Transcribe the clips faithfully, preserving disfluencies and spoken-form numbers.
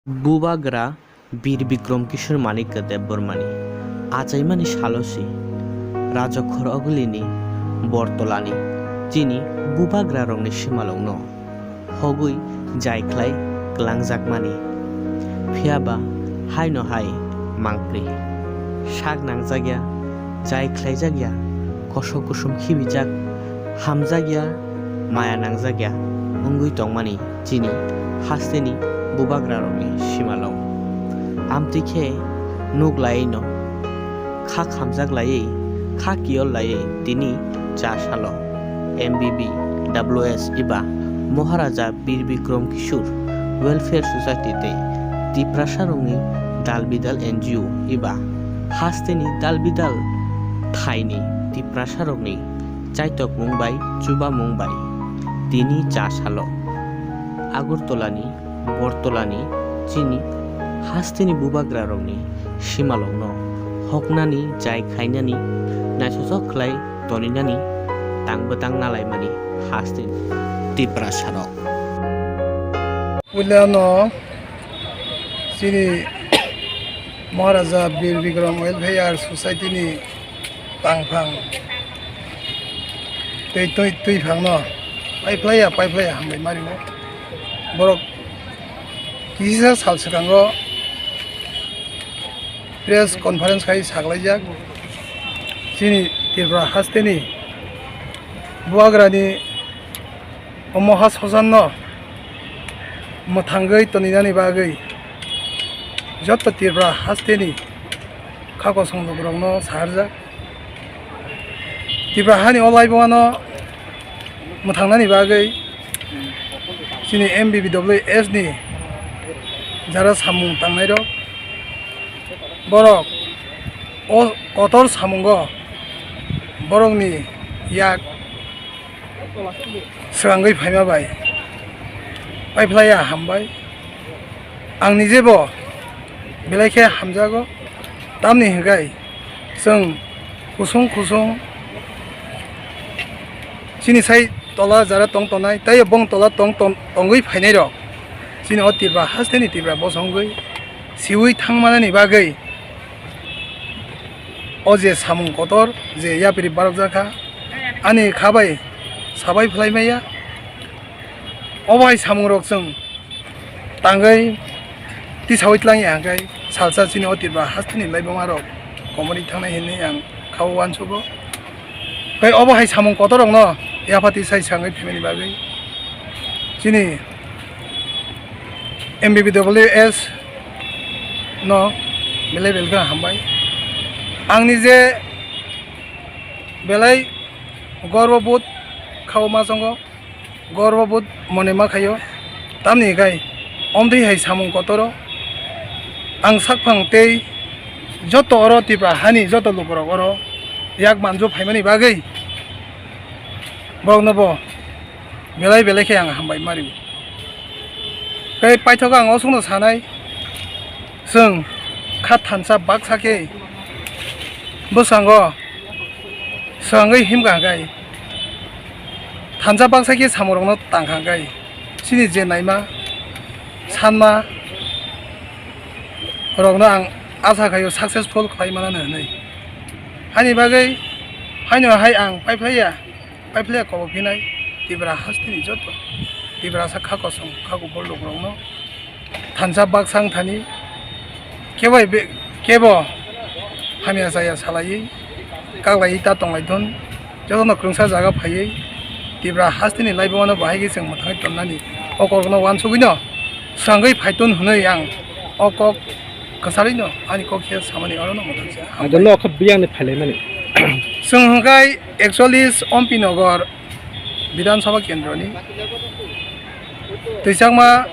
Bubagra Bir Bikrom Kishore Manikya Debbarmani achaimani salosi Rajakhor Ogulini Bortolani chini bubagrarokni simalokno hogwi jai khlai kwlangjakmani. Phiyaba haino hai mangpri. Sak nangjakya, jai khlaijakya, kosok kusom khibijak, hamjakya, maya nangjakya wngwi tongmani chini hasteni bubagrarokni simalok. Amtwi khe nuk laiwi no kha khamjak laiwi, kha kiyol laiwi tini cha salo M B B W S eba Maharaja Bir Bikrom Kishore Welfare Society tei Tiprasarokni dal bidal N G O eba hasteni dal bidal thaini Tiprasarokni chaitokmung bai chubamung bai tini cha salo Agartala ni Bortolani chini hasteni bubagrarokni simalokno hoknani jai khainani naisosok khlai toninani tang bwtang nalaimani hasteni Tiprasarok. Puilano chini Maharaja Bir Bikram Welfare Society ni tangphang tei twi, twiphangno paiphlaiya, paiphlaiya hambai mario. Borok kisa sal swkango press conference khai saklaijak. Chini Tripura hasteni bubagrani omo ha sosanno mwthangwi toninani bagwi joto Tripura hasteni kha kosong lukurokno saharjak. Tripura hani o laibumano mwthangnani bagwi chini M B B W S ni jara samung tangnairok borok o kotor samungo borokni yak swkangwi phaima bai paiphlaiya hambai. Ang nijebo belai khe hamjago, tamni hwnkhe chwng kusung kusung chini sai tola jara tong tongnai, tei bong tola tong tong-, tongwi phainairok chini o Tripura hasteni Tripura bosongwi siwi thangmanani bagwi o je samung kotor je yapri barokjakha, ani kha bai sabai phlai maya. Obo hai samungrok chwng tangwi tisaui tlangya hwnkhe salsa chini o Tripura hasteni laibumarok komorwi thangnai hinwi ang kha-o uansugo. Tei obo hai samung kotorrokno yaphati sai swkangwi phaimani bagwi chini M B B W S no belai belai khe hambai. Ang nije belai gorbo bodh kha-o machongo, gorbo bodh mone ma khaio. Tamni hwnkhe omtwi hai samung kotoro ang sakphang tei joto oro Tripura hani joto lukurok oro yak manju phaimani bagwi borokno bo belai belai khe ang hambai mari. Tei paithago ang osukno sanai, chwng kha thansa baksa khe bwskango swkangwi himkha hwnkhe thansa baksa khe samungrokno tangkha hwnkhe chini je naima sanma rokno ang asa khaio successful khlai manano hwnwi. Haini bagwi haino hai ang paiphlaiya. Paiphlaiya kobok phinai Tripura hasteni joto Tiprasa kha kosong kha kuphur lukurokno thansa baksa wng thani kebo bai be-, kebo hamya chaya salaiwi kaklaiwi ta tonglai thun, jotono kwrwngsa jaga phaiwi Tripura hasteni laibumano bahai khe chwng mwthangwi tonnani o kokno uansugwino swkangwi phai thun hwnwi ang o kok kwcharwino ani kok se samani orono mwthangsa. Ado no khe biyangni phailaimani. Chwng hwnkhe ekchollis Ompi Nagar Bidhan Sabha Kendroni twichakma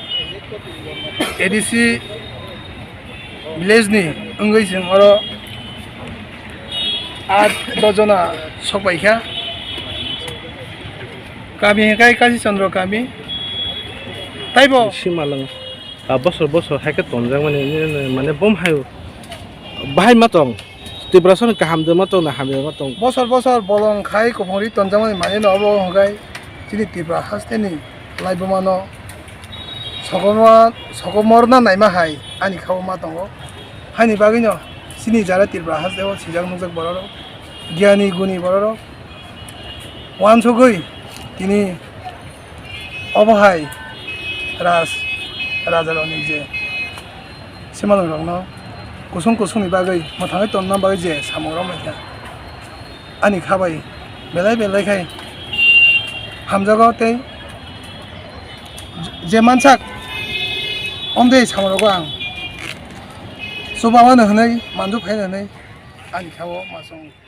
A D C village ni wngwi chwng oro aath dos jona sokpaikha. Kami hwnkhe Kashi Chandra kami. Taibo Simalwng, ah, bosor bosor hai khe tonjakmani, mane bom hai bahai ma tong. Tiprasani kaham de ma tong na hamya ma tong. Bosor bosor bolong khai kuphung ri tonjakmani mane no obo hwnkhe chini Tripura hasteni laibuma no Sokomor, sokomorna naima hai ani khao ma tongo. Haini bagwino chini jara Tripura hasteo sijak nukjak bororok, giyani guni bororok uansugwi tini obo hai raj rajarokni je simalwngrokno kusung kusungni bagwi mwthangwi tonna bagwi je samung romlaikha. Ani kha bai belai belai khai hamjago tei je mansak omde samung rogo ang chuba mano hwnwi manju phaino hwnwi ani khao ma chwng.